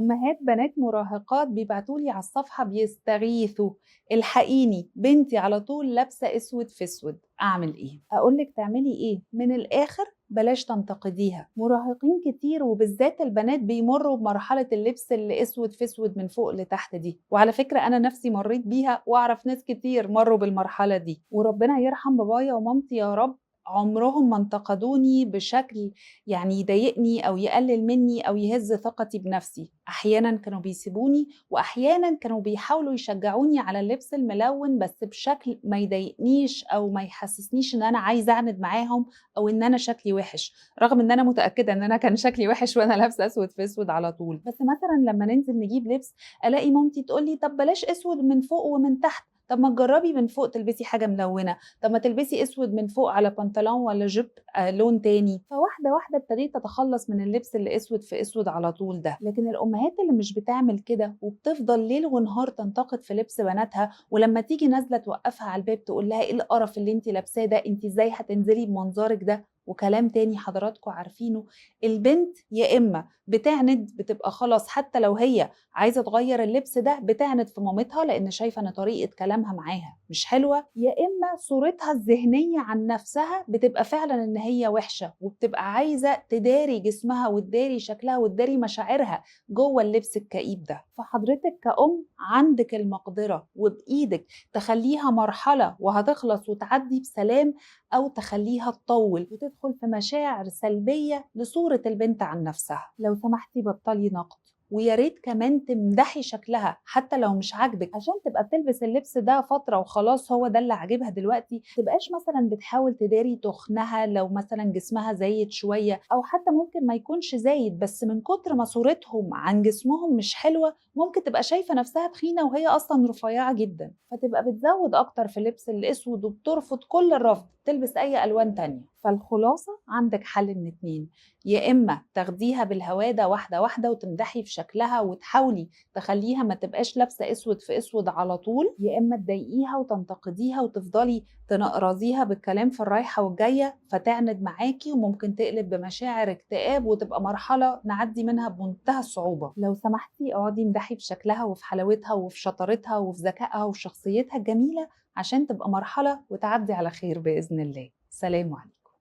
أمهات بنات مراهقات بيبعتوا لي على الصفحة بيستغيثوا: الحقيني بنتي على طول لابسة أسود في أسود، أعمل إيه؟ أقول لك تعملي إيه؟ من الآخر بلاش تنتقديها. مراهقين كتير وبالذات البنات بيمروا بمرحلة اللبس اللي أسود في أسود من فوق لتحت دي، وعلى فكرة أنا نفسي مريت بيها وأعرف ناس كتير مروا بالمرحلة دي، وربنا يرحم بابايا ومامتي يا رب، عمرهم ما انتقدوني بشكل يعني يضايقني أو يقلل مني أو يهز ثقتي بنفسي. أحيانا كانوا بيسيبوني وأحيانا كانوا بيحاولوا يشجعوني على اللبس الملون، بس بشكل ما يضايقنيش أو ما يحسسنيش إن أنا عايزة أعند معاهم أو إن أنا شكلي وحش، رغم إن أنا متأكدة إن أنا كان شكلي وحش وأنا لابسة أسود في أسود على طول. بس مثلا لما ننزل نجيب لبس ألاقي مامتي تقولي طب بلاش أسود من فوق ومن تحت، طب ما تجربي من فوق تلبسي حاجة ملونة، طب ما تلبسي اسود من فوق على بنطلون ولا جيب لون تاني. فواحدة واحدة ابتديت اتخلص من اللبس اللي اسود في اسود على طول ده. لكن الامهات اللي مش بتعمل كده وبتفضل ليل ونهار تنتقد في لبس بناتها، ولما تيجي نازلة توقفها على الباب تقول لها ايه القرف اللي انت لابساه ده، انت ازاي هتنزلي بمنظرك ده، وكلام تاني حضراتكم عارفينه. البنت يا إما بتعند، بتبقى خلاص حتى لو هي عايزة تغير اللبس ده بتعند في مامتها لأن شايفة إن طريقة كلامها معاها مش حلوة، يا إما صورتها الذهنية عن نفسها بتبقى فعلا إن هي وحشة، وبتبقى عايزة تداري جسمها وتداري شكلها وتداري مشاعرها جوه اللبس الكئيب ده. فحضرتك كأم عندك المقدرة وبإيدك تخليها مرحلة وهتخلص وتعدي بسلام، أو تخليها تطول وتدخل في مشاعر سلبية لصورة البنت عن نفسها. لو سمحتي بطلي نقد، ويا ريت كمان تمدحي شكلها حتى لو مش عاجبك، عشان تبقى بتلبس اللبس ده فترة وخلاص هو ده اللي عاجبها دلوقتي. تبقاش مثلا بتحاول تداري تخنها لو مثلا جسمها زايد شوية، أو حتى ممكن ما يكونش زايد بس من كتر ما صورتهم عن جسمهم مش حلوة ممكن تبقى شايفة نفسها تخينة وهي أصلا رفيعة جدا، فتبقى بتزود أكتر في اللبس الأسود وبترفض كل الرفض تلبس أي ألوان تانية. فالخلاصة عندك حل من اتنين، يا إما تاخديها بالهوادة واحدة واحدة وتمدحي في شكلها وتحاولي تخليها ما تبقاش لابسة اسود في اسود على طول، يا إما تضايقيها وتنتقديها وتفضلي تنقرضيها بالكلام في الرايحة والجاية فتعند معاكي وممكن تقلب بمشاعر اكتئاب وتبقى مرحلة نعدي منها بمنتهى الصعوبة. لو سمحتي اقعدي امدحي في شكلها وفي حلاوتها وفي شطارتها وفي ذكائها وفي شخصيتها الجميلة عشان تبقى مرحلة وتعدي على خير بإذن الله. سلام عليكم.